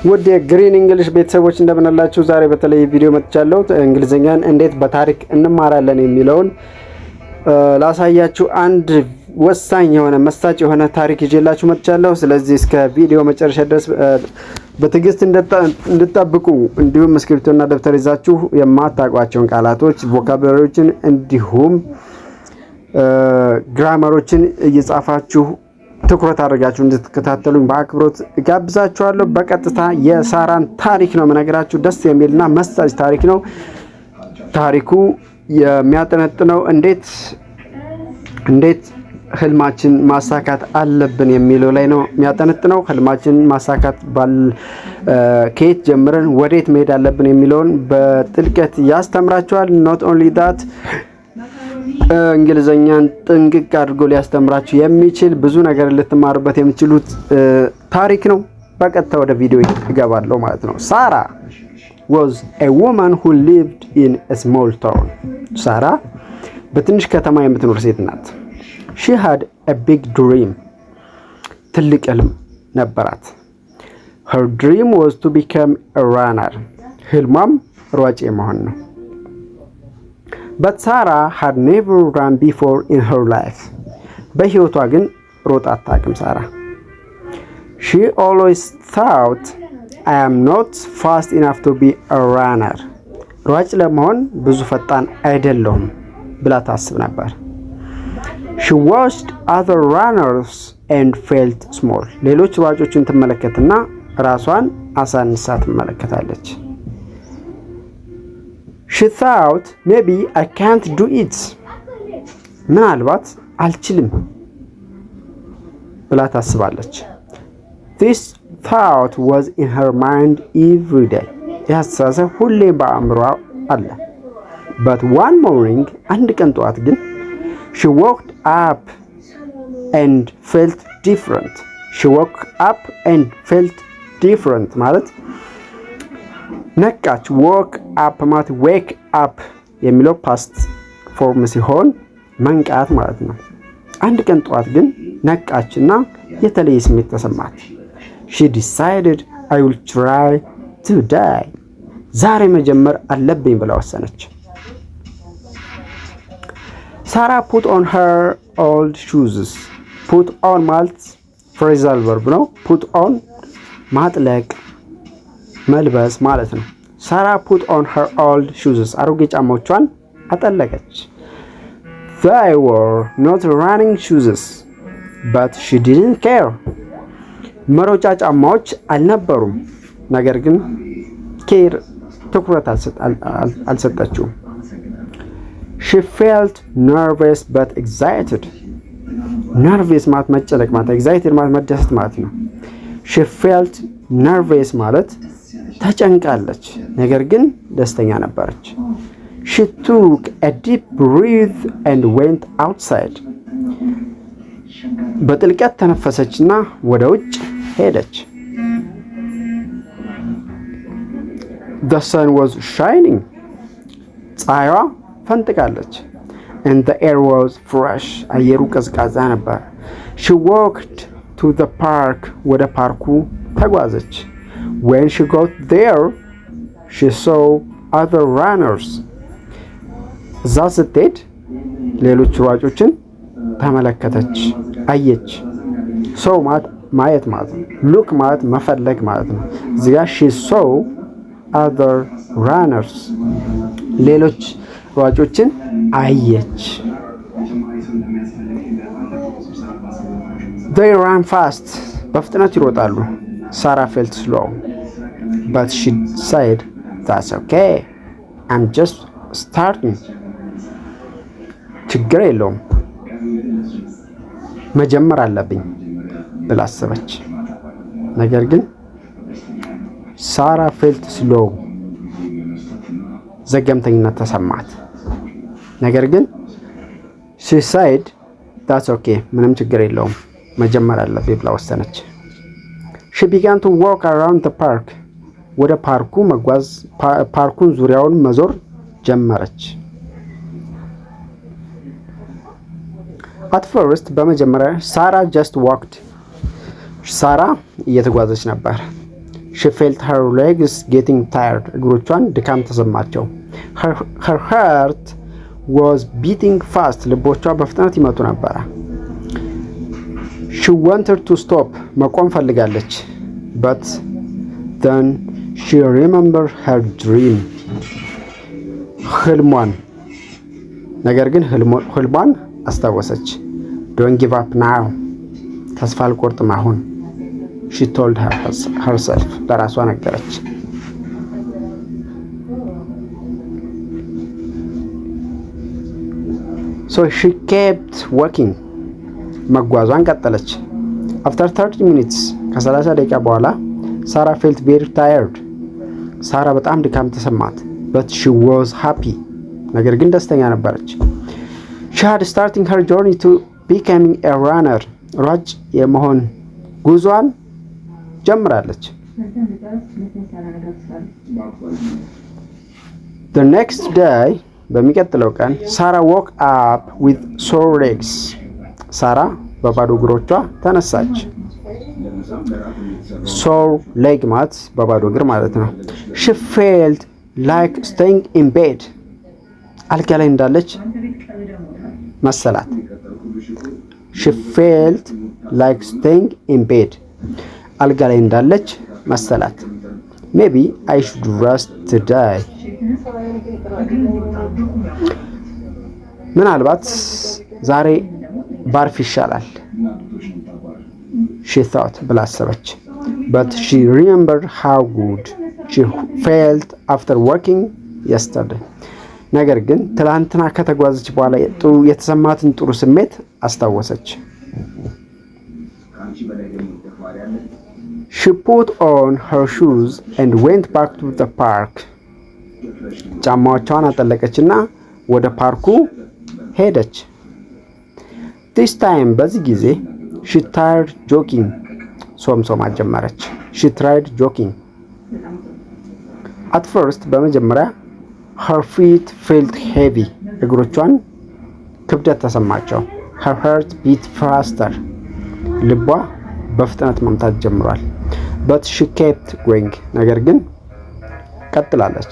ውድ የ Green English ቤተሰቦች እንደምንላችሁ፣ ዛሬ በተለይ ቪዲዮ መጥቻለሁ። እንግሊዝኛን እንዴት በታሪክ እንማራለን የሚለውን ላሳያችሁ አንድ ወሳኝ የሆነ መሳጭ የሆነ ታሪክ ይዤላችሁ መጥቻለሁ። ስለዚህ እስከ ቪዲዮ መጨረሻ ድረስ በትዕግስት እንድጠብቁ እንዲሁም እስክሪብቶና ደብተር ይዛችሁ የማታውቋቸውን ቃላቶች፣ vocabulary ዎችን እንዲሁም grammar ኦችን እየጻፋችሁ ትኩረት አድርጋችሁ እንድትከታተሉኝ በአክብሮት እጋብዛችኋለሁ። በቀጥታ የሳራን ታሪክ ነው የምነግራችሁ። ደስ የሚልና መሳጭ ታሪክ ነው። ታሪኩ የሚያጠነጥነው እንዴት እንዴት ህልማችን ማሳካት አለብን የሚለው ላይ ነው የሚያጠነጥነው። ህልማችን ማሳካት ከየት ጀምረን ወዴት መሄድ አለብን የሚለውን በጥልቀት ያስተምራችኋል። Not only that፣ እንግሊዘኛን ጥንቅቅ አድርጎ ሊያስተምራችሁ የሚችል፣ ብዙ ነገር ልትማሩበት የምትችሉት ታሪክ ነው። በቀጥታ ወደ ቪዲዮ እገባለሁ ማለት ነው። Sara was a woman who lived in a small town። ሳራ በትንሽ ከተማ የምትኖር ሴት ናት። She had a big dream፣ ትልቅ ህልም ነበራት። Her dream was to become a runner፣ ህልሟም ሯጭ መሆን ነው። But Sara had never run before in her life። በህይወቷ ግን ሮጣ አታውቅም ሳራ። She always thought, "I am not fast enough to be a runner"፣ ሯጭ ለመሆን ብዙ ፈጣን አይደለሁም ብላ ታስብ ነበር። She watched other runners and felt small። ሌሎች ሯጮችን ትመለከትና ራሷን አሳንሳ ትመለከታለች። ሺ ታውት ሜቢ አይ ካንት ዱ ኢት፣ ምናልባት አልችልም ብላ ታስባለች። This thought was in her mind every day። ይህ አስተሳሰብ ሁሌም በአእምሯ አለ። But one morning፣ አንድ ቀን ጠዋት ግን፣ she woke up and felt different። She woke up and felt different ማለት ነቃች። Woke up ማለት wake up የሚለው past form ሲሆን መንቃት ማለት ነው። አንድ ቀን ጠዋት ግን ነቃችና የተለየ ስሜት ተሰማት። She decided, "I will try today"፣ ዛሬ መጀመር አለብኝ ብላ ወሰነች። Sara put on her old shoes። Put on ማለት phrasal verb ነው። Put on ማጥለቅ፣ መልበስ ማለት ነው። Sara put on her old shoes፣ አሮጌ ጫማዎቿን አጠለቀች። They were not running shoes, but she didn't care። መሮጫ ጫማዎች አልነበሩም፣ ነገር ግን care ትኩረት አልሰጠችውም። She felt nervous but excited። Nervous ማለት መጨነቅ ማለት፣ excited ማለት መደሰት ማለት ነው። She felt nervous ማለት ተጨንቃለች፣ ነገር ግን ደስተኛ ነበረች። She took a deep breath and went outside። በጥልቀት ተነፈሰችና ወደ ውጭ ሄደች። The sun was shining፣ ፀሐይዋ ፈንጥቃለች። And the air was fresh፣ አየሩ ቀዝቃዛ ነበር። She walked to the park፣ ወደ ፓርኩ ተጓዘች። When she got there, she saw other runners። እዛ ስትሄድ ሌሎች ሯጮችን ተመለከተች፣ አየች። Saw ማለት ማየት ማለት ነው። Look ማለት መፈለግ ማለት ነው። እዚጋ she saw other runners፣ ሌሎች ሯጮችን አየች። They ran fast፣ በፍጥነት ይሮጣሉ። Sara felt slow, but she said, "That's okay, I'm just starting"፣ ችግር የለውም፣ መጀመር አለብኝ ብላ አሰበች። ነገር ግን Sara felt slow፣ ዘገምተኝነት ተሰማት። ነገር ግን she said, "That's okay"፣ ምንም ችግር የለውም፣ መጀመር አለብኝ ብላ ወሰነች። She began to walk around the park፣ ወደ ፓርኩ መጓዝ፣ ፓርኩን ዙሪያውን መዞር ጀመረች። At first፣ በመጀመሪያ፣ Sara just walked፣ ሳራ እየተጓዘች ነበር። She felt her legs getting tired. እግሮቿን ድካም ተሰማቸው። Her heart was beating fast. ልቦቿ በፍጥነት ይመቱ ነበረ። She wanted to stop. መቆም ፈልጋለች። But then she remembered her dream. ህልሟን፣ ነገር ግን ህልሟን አስታወሰች። "Don't give up now." ተስፋ አልቆርጥም አሁን። She told herself. ለራሷ ነገረች። So she kept walking. መጓዟን ቀጠለች። After 30 minutes፣ ከ30 ደቂቃ በኋላ፣ Sara felt very tired. ሳራ በጣም ድካም ተሰማት። But she was happy. ነገር ግን ደስተኛ ነበረች። She had starting her journey to becoming a runner. ሯጭ የመሆን ጉዟን ጀምራለች። The next day፣ በሚቀጥለው ቀን፣ Sara woke up with sore legs. ሳራ በባዶ እግሮቿ ተነሳች። Sore leg ማለት በባዶ እግር ማለት ነው። She felt like staying in bed. አልጋ ላይ እንዳለች መሰላት። She felt like staying in bed. አልጋ ላይ እንዳለች መሰላት። "Maybe I should rest today." ምናልባት ዛሬ ባርፍ ይሻላል። She thought፣ ብላ አሰበች። But she remembered how good she felt after walking yesterday. ነገር ግን ትላንትና ከተጓዘች በኋላ የተሰማትን ጥሩ ስሜት አስታወሰች። She put on her shoes and went back to the park. ጫማዎቿን አጠለቀችና ወደ ፓርኩ ሄደች። This time፣ በዚህ ጊዜ፣ she tried jogging. ሶምሶማ ጀመረች። She tried jogging. At first፣ በመጀመሪያ፣ her feet felt heavy. እግሮቿን ክብደት ተሰማቸው። Her heart beat faster. ልቧ በፍጥነት መምታት ጀምሯል። But she kept going. ነገር ግን ቀጥላለች።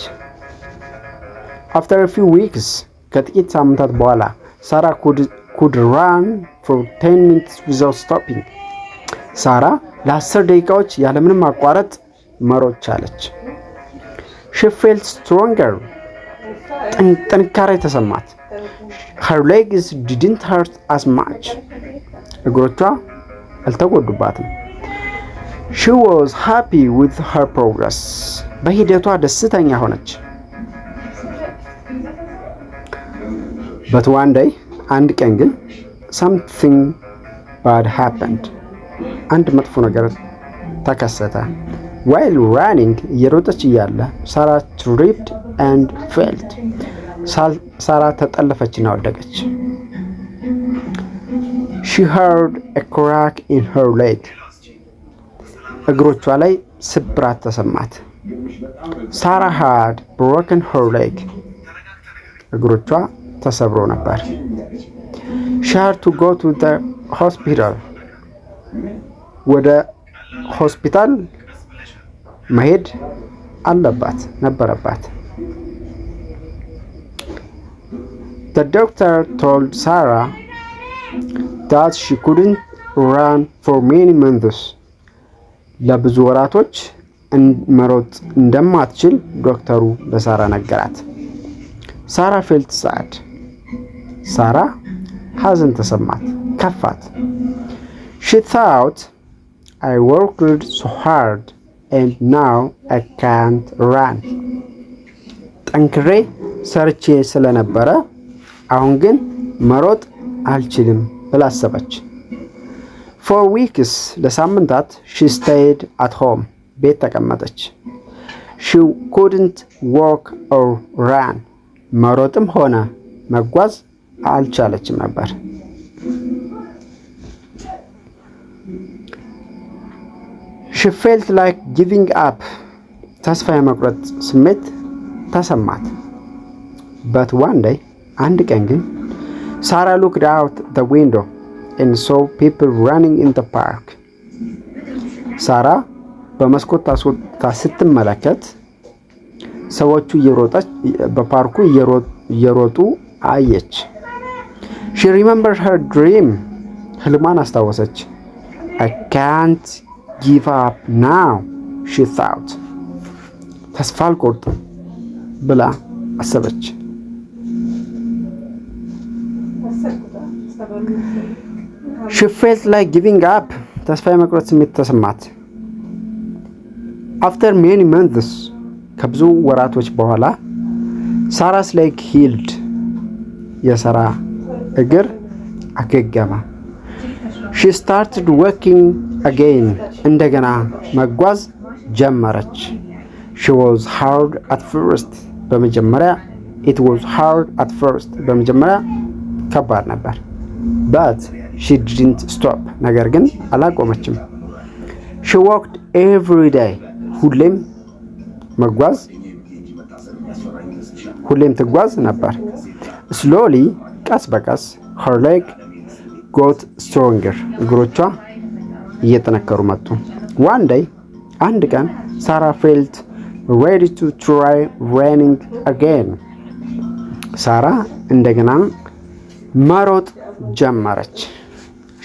After a few weeks፣ ከጥቂት ሳምንታት በኋላ፣ Sara could run for 10 minutes without stopping. ሳራ ለ10 ደቂቃዎች ያለምንም ማቋረጥ መሮጥ ቻለች። She felt stronger. ጥንካሬ ተሰማት። Her legs didn't hurt as much. እግሮቿ አልተጎዱባትም። She was happy with her progress. በሂደቷ ደስተኛ ሆነች። But one day፣ አንድ ቀን ግን፣ something bad happened. አንድ መጥፎ ነገር ተከሰተ። While running፣ እየሮጠች እያለ፣ Sara tripped and fell. ሳራ ተጠለፈችና ወደቀች። She heard a crack in her leg. እግሮቿ ላይ ስብራት ተሰማት። Sara had broken her leg. እግሮቿ ተሰብሮ ነበር። She had to go to the hospital. ወደ ሆስፒታል መሄድ አለባት ነበረባት። The doctor told Sarah that she couldn't run for many months. ለብዙ ወራቶች መሮጥ እንደማትችል ዶክተሩ ለሳራ ነገራት። Sara felt sad. ሳራ ሐዘን ተሰማት፣ ከፋት። She thought, "I worked so hard and now I can't run." ጠንክሬ ሰርቼ ስለነበረ አሁን ግን መሮጥ አልችልም ብላ አሰበች። For weeks፣ ለሳምንታት፣ she stayed at home. ቤት ተቀመጠች። She couldn't walk or run. መሮጥም ሆነ መጓዝ አልቻለችም ነበር። She felt like giving up. ተስፋ የመቁረጥ ስሜት ተሰማት። But one day፣ አንድ ቀን ግን፣ Sara looked out the window and saw people running in the park. ሳራ በመስኮት አስወጥታ ስትመለከት ሰዎቹ እየሮጠች በፓርኩ እየሮጡ አየች። She remembered her dream. ህልሟን አስታወሰች። አይ ካንት ጊቭ አፕ ናው ሺ ታውት። ተስፋ አልቆርጥም ብላ አሰበች። She felt like giving up. ተስፋ የመቁረጥ ስሜት ተሰማት። After many months, ከብዙ ወራቶች በኋላ፣ Sara's leg healed. የሳራ እግር አገገመ። She started walking again. እንደገና መጓዝ ጀመረች። She was hard at first. በመጀመሪያ it was hard at first. በመጀመሪያ ከባድ ነበር። But she didn't stop. ነገር ግን አላቆመችም። She walked every day. ሁሌም መጓዝ ሁሌም ትጓዝ ነበር። Slowly, ቀስ በቀስ፣ her leg got stronger. እግሮቿ እየጠነከሩ መጡ። One day, አንድ ቀን፣ Sara felt ready to try running again. ሳራ እንደገና መሮጥ ጀመረች።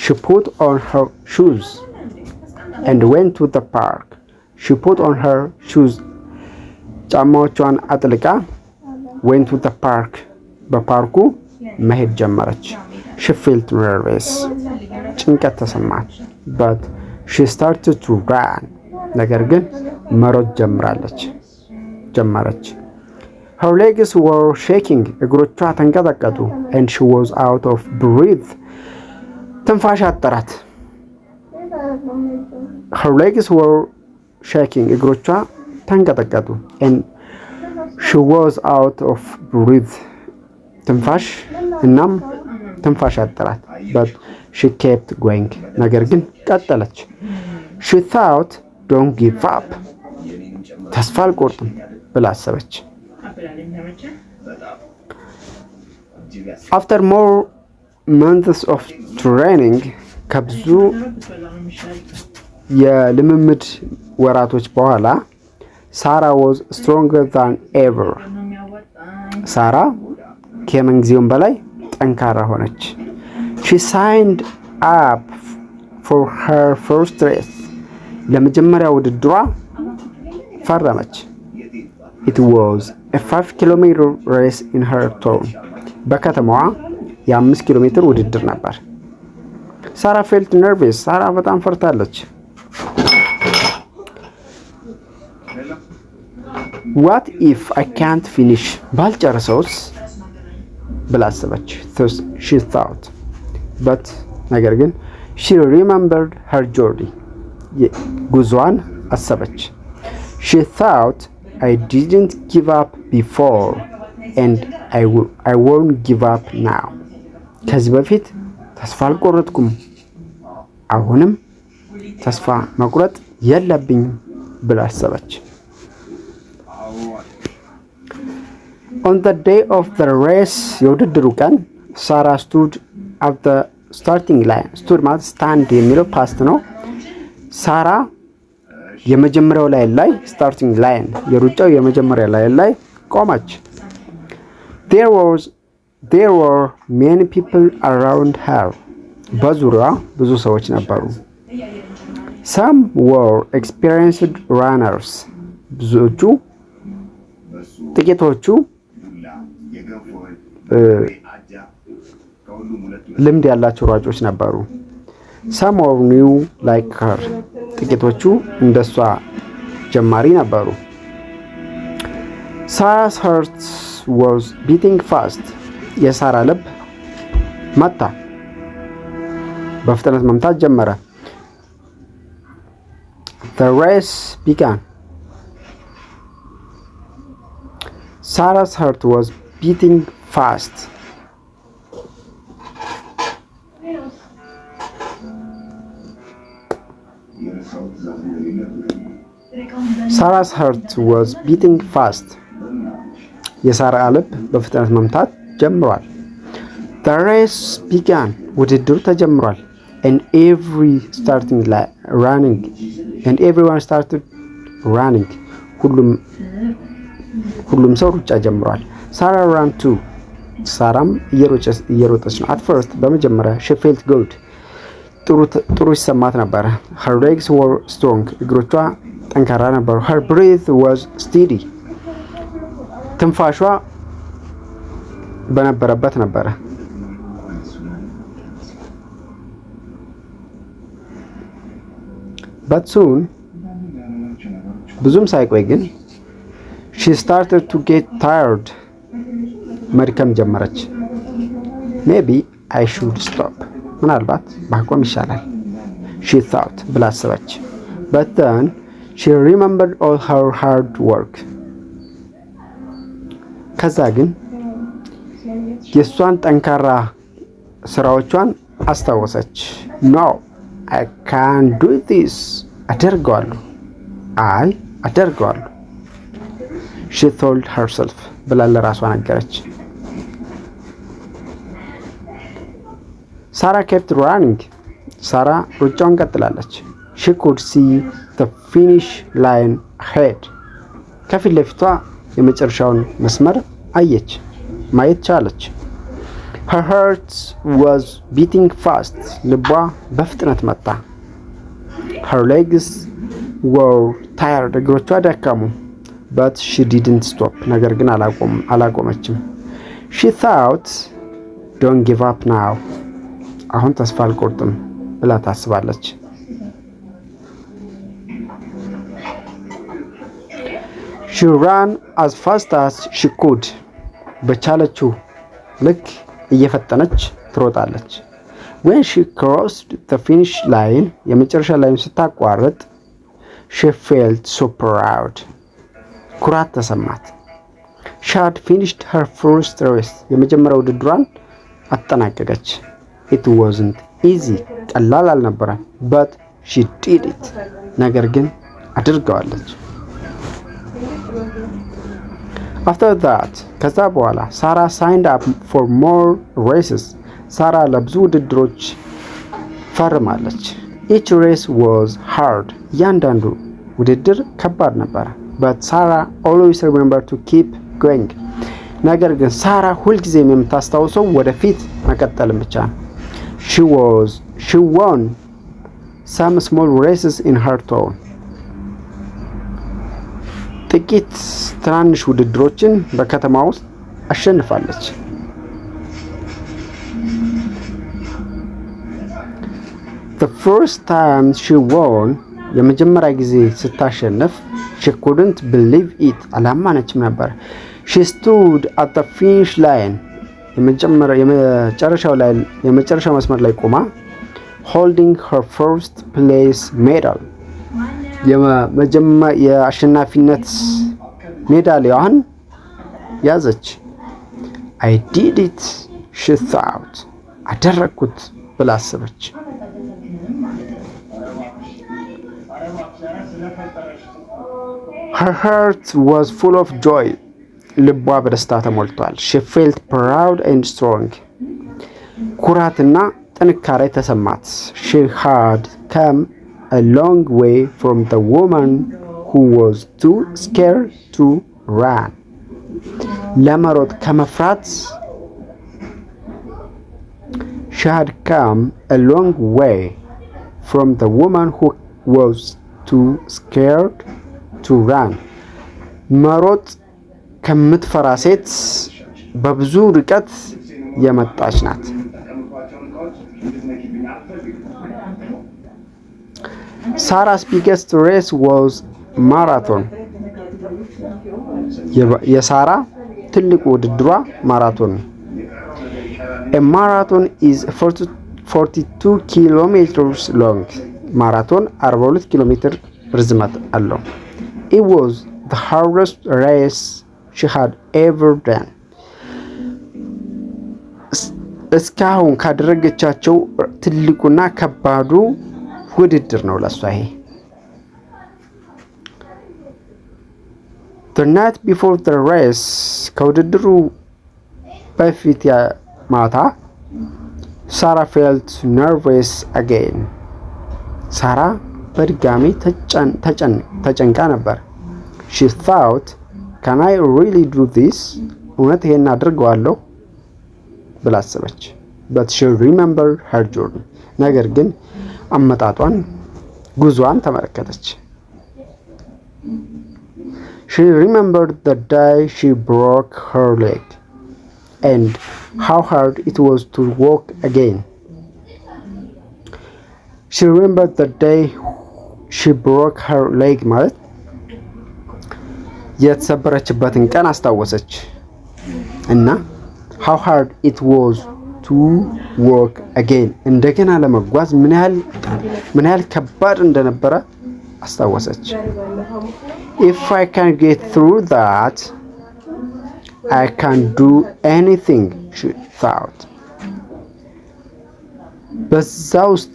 She put on her shoes and went to the park. She put on her shoes, ጫማዎቿን አጥልቃ፣ went to the park, በፓርኩ መሄድ ጀመረች። She felt nervous. ጭንቀት ተሰማት። But she started to run. ነገር ግን መሮጥ ጀምራለች ጀመረች። Her legs were shaking. እግሮቿ ተንቀጠቀጡ። And she was out of breath. ትንፋሽ አጠራት። Her legs were shaking. እግሮቿ ተንቀጠቀጡ። And she was out of breath. ትንፋሽ እናም ትንፋሽ አጠራት። But she kept going. ነገር ግን ቀጠለች። She thought, "Don't give up." ተስፋ አልቆርጥም ብላ አሰበች። After more months of training, ከብዙ የልምምድ ወራቶች በኋላ፣ Sara was stronger than ever. ሳራ ከምን በላይ ጠንካራ ሆነች። She signed up for her first race. ለመጀመሪያ ውድድሯ ፈረመች። It was a 5 kilometer race in her town. በከተማዋ የ5 ኪሎ ሜትር ውድድር ነበር። Sara felt nervous. ሳራ በጣም ፈርታለች። ዋት ኢፍ አይ ካንት ፊኒሽ፣ ባልጨርሰውስ ብላ አሰበች። She thought, but ነገር ግን she remembered her journey. ጉዟን አሰበች። She thought, "I didn't give up before and I won't give up now." ከዚህ በፊት ተስፋ አልቆረጥኩም፣ አሁንም ተስፋ መቁረጥ የለብኝም ብላ አሰበች። On the day of the race, የውድድሩ ቀን፣ Sara stood at the starting line. Stood ማለት stand የሚለው past ነው። ሳራ የመጀመሪያው line ላይ፣ starting line፣ የሩጫው የመጀመሪያ line ላይ ቆመች። There were many people around her. በዙሪያዋ ብዙ ሰዎች ነበሩ። Some were experienced runners. ብዙዎቹ ጥቂቶቹ ልምድ ያላቸው ሯጮች ነበሩ። Some were new like her. ጥቂቶቹ እንደሷ ጀማሪ ነበሩ። Sara's heart was beating fast. የሳራ ልብ መታ፣ በፍጥነት መምታት ጀመረ። The race began. Sara's heart was beating fast. Sara's heart was beating fast. የሳራ ልብ በፍጥነት መምታት ጀምሯል። The race began. ውድድሩ ተጀምሯል። And every starting running And everyone started running. ሁሉም ሁሉም ሰው ሩጫ ጀምሯል። Sara ran too. ሳራም እየሮጠች ነው። At first, በመጀመሪያ, she felt good. ጥሩ ይሰማት ነበረ። Her legs were strong. እግሮቿ ጠንካራ ነበሩ። Her breath was steady. ትንፋሿ በነበረበት ነበረ። But soon, ብዙም ሳይቆይ ግን, she started to get tired. መድከም ጀመረች። "Maybe I should stop." ምናልባት ባቆም ይሻላል። She thought, ብላ አሰበች። But then she remembered all her hard work. ከዛ ግን የእሷን ጠንካራ ስራዎቿን አስታወሰች። "No, I can do this." አደርገዋለሁ፣ አይ አደርገዋለሁ። She told herself, ብላ ለራሷ ነገረች። Sara kept running. ሳራ ሩጫውን ቀጥላለች። She could see the finish line ahead. ከፊት ለፊቷ የመጨረሻውን መስመር አየች፣ ማየት ቻለች። Her heart was beating fast. ልቧ በፍጥነት መታ። Her legs were tired. እግሮቿ ደከሙ። But she didn't stop. ነገር ግን አላቆመችም። She thought, "Don't give up now." አሁን ተስፋ አልቆርጥም ብላ ታስባለች። She ran as fast as she could. በቻለችው ልክ እየፈጠነች ትሮጣለች። When she crossed the finish line, የመጨረሻ line ስታቋርጥ, she felt so proud. ኩራት ተሰማት። She had finished her first race. የመጀመሪያ ውድድሯን አጠናቀቀች። It wasn't easy. ቀላል አልነበረም። But she did it. ነገር ግን አድርገዋለች። After that, ከዛ በኋላ, Sara signed up for more races. ሳራ ለብዙ ውድድሮች ፈርማለች። Each race was hard. እያንዳንዱ ውድድር ከባድ ነበረ። But Sara always remember to keep going. ነገር ግን ሳራ ሁልጊዜም የምታስታውሰው ወደፊት መቀጠልን ብቻ ነው። She won some small races in her town. ጥቂት ትናንሽ ውድድሮችን በከተማ ውስጥ አሸንፋለች። The first time she won, የመጀመሪያ ጊዜ ስታሸንፍ, she couldn't believe it. አላመነችም ነበር። She stood at the finish line, የመጨረሻው ላይ የመጨረሻው መስመር ላይ ቆማ, holding her first place medal, የአሸናፊነት ሜዳሊያዋን ያዘች። "I did it," she thought. አደረግኩት ብላ አሰበች። Her heart was full of joy. ልቧ በደስታ ተሞልቷል። She felt proud and strong. ኩራትና ጥንካሬ ተሰማት። She had come a long way from the woman who was too scared to run. ለመሮጥ ከመፍራት She had come a long way from the woman who was too scared to run. መሮጥ ከምትፈራ ሴት በብዙ ርቀት የመጣች ናት። Sara's biggest race was marathon. የሳራ ትልቁ ውድድሯ ማራቶን ነው። A marathon is 42 kilometers long. ማራቶን 42 ኪሎ ሜትር ርዝመት አለው። It was the hardest race she had ever done. እስካሁን ካደረገቻቸው ትልቁና ከባዱ ውድድር ነው ለሷ ይሄ። The night before the race, ከውድድሩ በፊት ማታ, Sara felt nervous again. ሳራ በድጋሚ ተጨንቃ ነበር። She thought, "Can I really do this?" እውነት ይሄን አድርገዋለሁ ብላ አሰበች። But she remembered her journey. ነገር ግን አመጣጧን ጉዟን ተመለከተች። She remembered the day she broke her leg and how hard it was to walk again. She remembered the day she broke her leg ማለት የተሰበረችበትን ቀን አስታወሰች እና how hard it was to walk again እንደገና ለመጓዝ ምን ያህል ከባድ እንደነበረ አስታወሰች። "If I can get through that, I can do anything," she thought. በዛ ውስጥ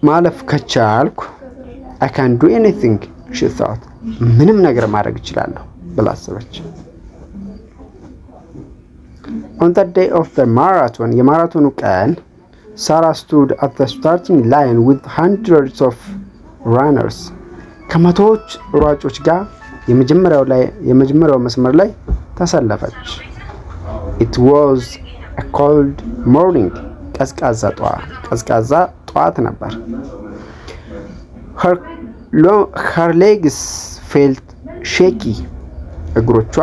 ማለፍ ከቻልኩ I can do anything, she thought. ምንም ነገር ማድረግ እችላለሁ ብላ አሰበች። On the day of the marathon, የማራቶኑ ቀን፣ Sarah stood at the starting line with hundreds of runners. ከመቶዎች ሯጮች ጋር የመጀመሪያው መስመር ላይ ተሰለፈች። It was a cold morning. ቀዝቃዛ ጠዋት ነበር። Her legs felt shaky. እግሮቿ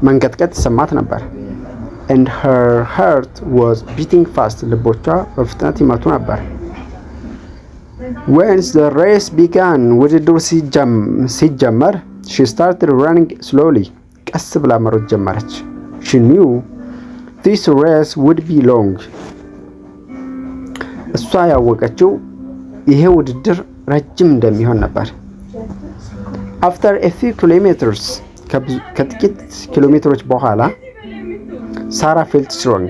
መንቀጥቀጥ ይሰማት ነበር። And her heart was beating fast. ልቦቿ በፍጥነት ይመቱ ነበር። When the race began, ውድድሩ ሲጀመር፣ she started running slowly. ቀስ ብላ መሮጥ ጀመረች። She knew this race would be long. እሷ ያወቀችው ይሄ ውድድር ረጅም እንደሚሆን ነበር። After a few kilometers, ከጥቂት ኪሎ ሜትሮች በኋላ፣ Sarah felt strong.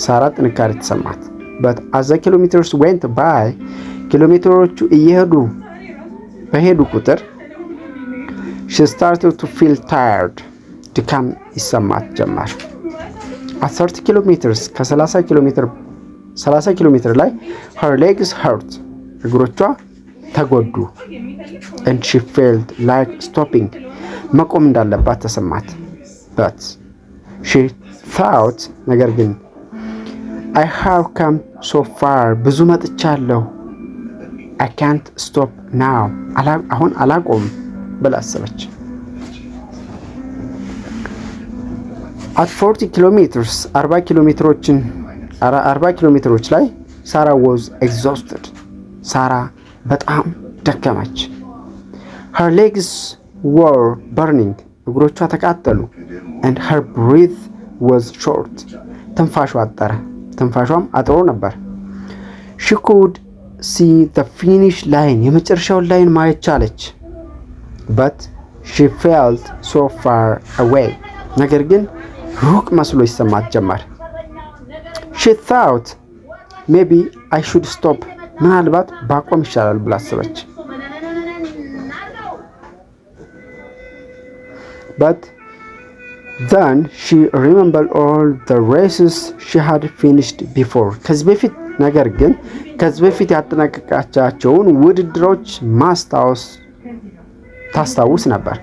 ሳራ ጥንካሬ ተሰማት። But as the kilometers went by, ኪሎ ሜትሮቹ እየሄዱ በሄዱ ቁጥር፣ she started to feel tired. ድካም ይሰማት ጀመር። At 30 kilometers, ከ30 ኪሎ ሜትር 30 ኪሎ ሜትር ላይ፣ her legs hurt. እግሮቿ ተጎዱ። And she felt like stopping. መቆም እንዳለባት ተሰማት። But she thought, ነገር ግን "I have come so far, ብዙ መጥቻለሁ፣ I can't stop now, አሁን አላቆምም" ብላ አሰበች። At 40 kilometers, 40 ኪሎ ሜትሮችን 40 ኪሎ ሜትሮች ላይ፣ Sarah was exhausted. ሳራ በጣም ደከመች። Her legs were burning. እግሮቿ ተቃጠሉ። And her breath was short. ትንፋሿ አጠረ። ትንፋሿም አጥሮ ነበር። She could see the finish line. የመጨረሻውን line ማየት ቻለች። But she felt so far away. ነገር ግን ሩቅ መስሎ ይሰማት ጀመር። She thought, "Maybe I should stop." ምናልባት ባቆም ይሻላል ብላ አሰበች። But then she remembered all the races she had finished before. ከዚህ በፊት ነገር ግን ከዚህ በፊት ያጠናቀቀቻቸውን ውድድሮች ማስታወስ ታስታውስ ነበር።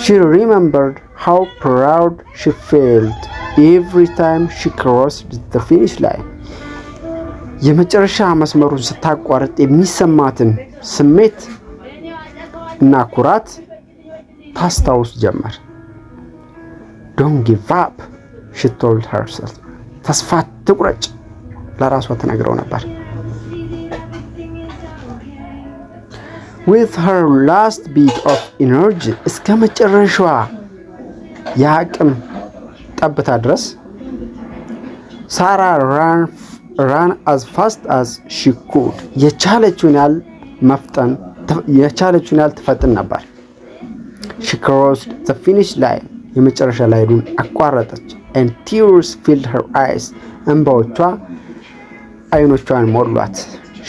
She remembered how proud she felt every time she crossed the finish line. የመጨረሻ መስመሩን ስታቋርጥ የሚሰማትን ስሜት እና ኩራት ታስታውስ ጀመር። "Don't give up," she told herself. ተስፋ አትቁረጭ ለራሷ ትነግረው ነበር። With her last bit of energy, እስከ መጨረሻዋ የአቅም ጠብታ ድረስ፣ Sarah ran as fast as she could. የቻለችውን ያህል መፍጠን የቻለችውን ያህል ትፈጥን ነበር። She crossed the finish line. የመጨረሻ line ኡን አቋረጠች። And tears filled her eyes. እንባዎቿ አይኖቿን ሞሏት።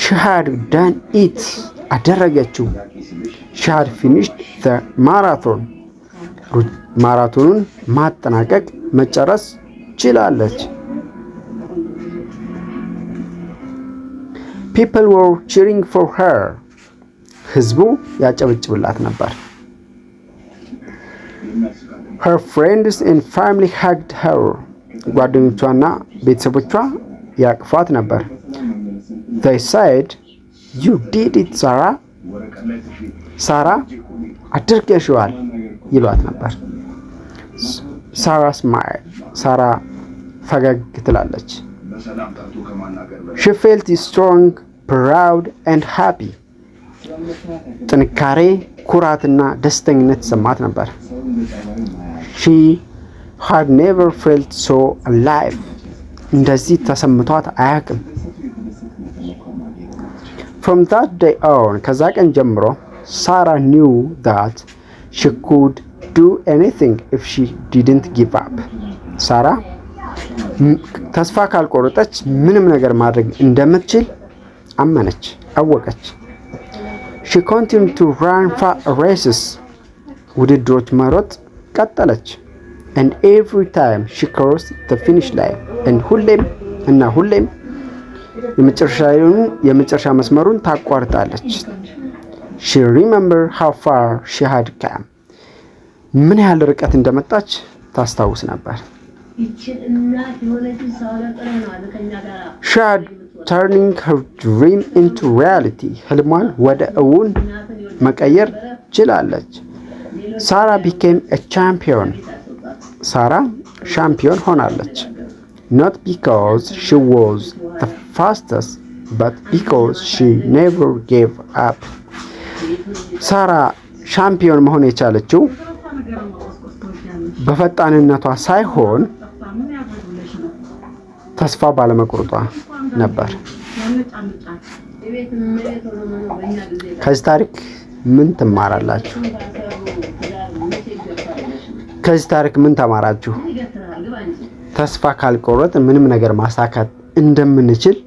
She had done it. አደረገችው። She had finished the marathon. ማራቶኑን ማጠናቀቅ መጨረስ ችላለች። People were cheering for her. ህዝቡ ያጨበጭብላት ነበር። Her friends and family hugged her. ጓደኞቿና ቤተሰቦቿ ያቅፏት ነበር። They said, "You did it, Sarah." ሳራ አድርገሽዋል ይሏት ነበር። Sarah smiled. ሳራ ፈገግ ትላለች። She felt strong, proud and happy. ጥንካሬ፣ ኩራትና ደስተኝነት ይሰማት ነበር። She had never felt so alive. እንደዚህ ተሰምቷት አያውቅም። From that day on, ከዛ ቀን ጀምሮ፣ Sarah knew that she could do anything if she didn't give up. ሳራ ተስፋ ካልቆረጠች ምንም ነገር ማድረግ እንደምትችል አመነች፣ አወቀች። She continued to run races. ውድድሮች መሮጥ ቀጠለች። And every time she crossed the finish line, and ሁሌም እና ሁሌም የመጨረሻ መስመሩን ታቋርጣለች። She remember how far she had come. ምን ያህል ርቀት እንደመጣች ታስታውስ ነበር። She had turning her dream into reality. ህልሟን ወደ እውን መቀየር ችላለች። Sarah became a champion. ሳራ ሻምፒዮን ሆናለች። Not because she was the fastest, but because she never gave up. ሳራ ሻምፒዮን መሆን የቻለችው በፈጣንነቷ ሳይሆን ተስፋ ባለመቁረጧ ነበር። ከዚህ ታሪክ ምን ትማራላችሁ? ከዚህ ታሪክ ምን ተማራችሁ? ተስፋ ካልቆረጥን ምንም ነገር ማሳካት እንደምንችል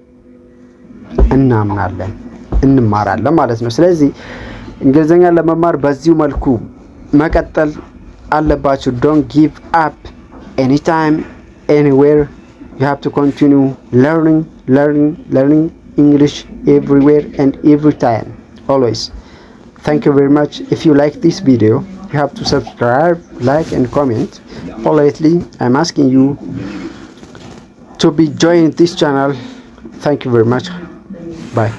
እናምናለን፣ እንማራለን ማለት ነው። ስለዚህ እንግሊዝኛ ለመማር በዚሁ መልኩ መቀጠል አለባችሁ። Don't give up. Anytime, anywhere, you have to continue learning, learning, learning English everywhere and every time, always. Thank you very much. If you like this video, you have to subscribe, like and comment. Politely, I'm asking you to be join this channel. Thank you very much. Bye.